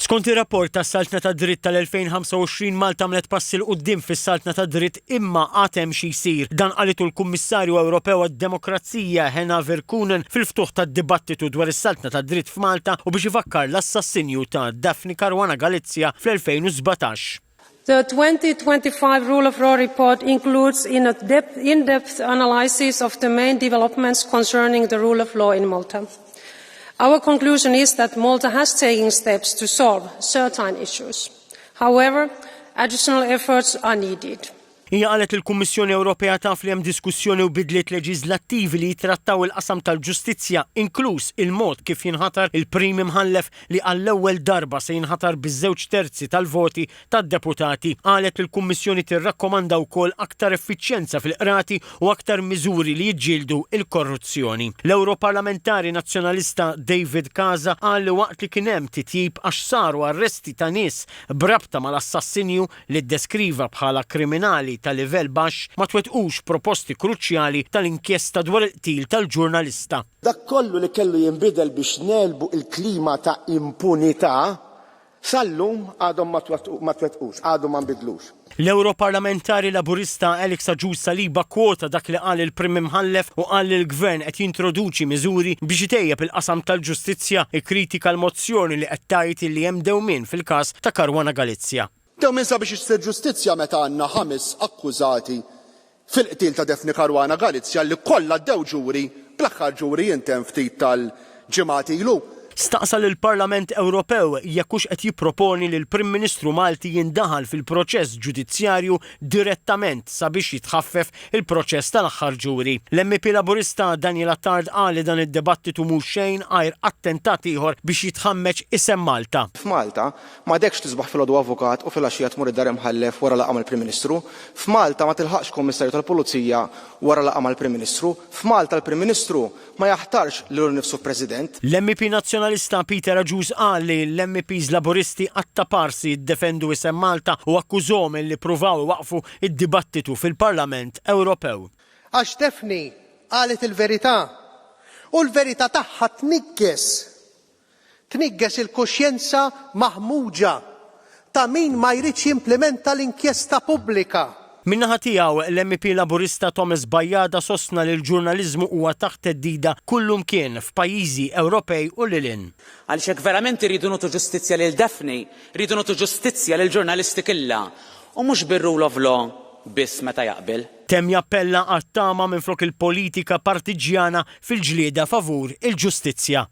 Skont ir-rapport tas-Saltna tad-Dritt tal-2025 Malta għamlet passi 'l quddiem fis-Saltna tad-Dritt imma għad hemm xi jsir. Dan qalitu l-Kummissarju Ewropew għad-Demokrazija Henna Virkkunen fil-ftuħ tad-dibattitu dwar is-Saltna tad-Dritt f'Malta u biex ifakkar l-assassinju ta' Daphne Caruana Galizia fl-2017. The 2025 Rule of Law report includes in-depth analysis of the main developments concerning the rule of law in Malta. Our conclusion is that Malta has taken steps to solve certain issues. However, additional efforts are needed. Hija qalet li l-Kummissjoni Ewropea taf li hemm diskussjoni u bidliet leġiżlattivi li jittrattaw il-qasam tal-ġustizzja, inkluż il-mod kif jinħatar il-Prim Imħallef li għall-ewwel darba se jinħatar biż-żewġ terzi tal-voti tad-deputati. Qalet li l-Kummissjoni tirrakkomanda wkoll aktar effiċjenza fil-qrati u aktar miżuri li jiġġieldu l-korruzzjoni. L-Ewroparlamentari Nazzjonalista David Casa qal li waqt li kien hemm titjib għax saru arresti ta' nies b'rabta mal-assassinju li ddeskriva bħala kriminali ta' livell baxx, ma twettqux proposti kruċjali tal-inkjesta dwar il-qtil tal-ġurnalista. Dak kollu li kellu jinbidel biex negħlbu il-klima ta' impunità, sal-lum għadhom ma twettqux, għadhom ma nbidlux. L-Ewroparlamentari Laburista Alex Agius Saliba kkwota dak li qal il-Prim Imħallef u qal li l-Gvern qed jintroduċi miżuri biex itejjeb il-qasam tal-ġustizzja, ikkritika l-mozzjoni li qed tgħid li hemm dewmien fil-każ ta' Caruana Galizia. Dewmien sabiex issir ġustizzja meta għandna ħames akkużati fil-qtil ta' Daphne Caruana Galizia li kollha għaddew ġuri, bl-aħħar ġuri jintemm ftit tal-ġimgħat ilu. Staqsa lill-Parlament Ewropew jekk hux qed jipproponi li l-Prim Ministru Malti jindaħal fil-proċess ġudizzjarju direttament sabiex jitħaffef il-proċess tal-aħħar ġuri. L-MEP Laburista Daniel Attard qal li dan id-dibattitu mhu xejn għajr attentat ieħor biex jitħammeġ isem Malta. F'Malta, M'għadekx tisbaħ filgħodu avukat u filgħaxija tmur id-dar imħallef wara laqgħa mal-Prim Ministru. F'Malta ma tilħaqx Kummissarju tal-Pulizija wara laqgħa mal-Prim Ministru. F'Malta l-Prim Ministru ma jaħtarx lilu nnifsu President. L-MEP Nazzjonalista Peter Agius qal li l-MEPs Laburisti qatta' parsi jiddefendu isem Malta u akkużhom li ppruvaw iwaqqfu d-dibattitu fil-Parlament Ewropew. Għax Daphne qalet il-verità u l-verità tagħha tniggeż Tniggeż il-kuxjenza maħmuġa ta' min ma jridx jimplimenta l-inkjesta pubblika. Min-naħa tiegħu, l-MEP Laburista Thomas Bajada sostna li l-ġurnaliżmu huwa taħt theddida kullumkien f'pajjiżi Ewropej u lil hinn. Għaliex jekk verament irridu nagħtu ġustizzja lil Daphne, rridu nagħtu ġustizzja lill-ġurnalisti killha. U mhux bir-rule of law biss meta jaqbel. Temm jappella għat-tama minflok il-politika partiġġjana fil-ġlieda favur il-ġustizzja.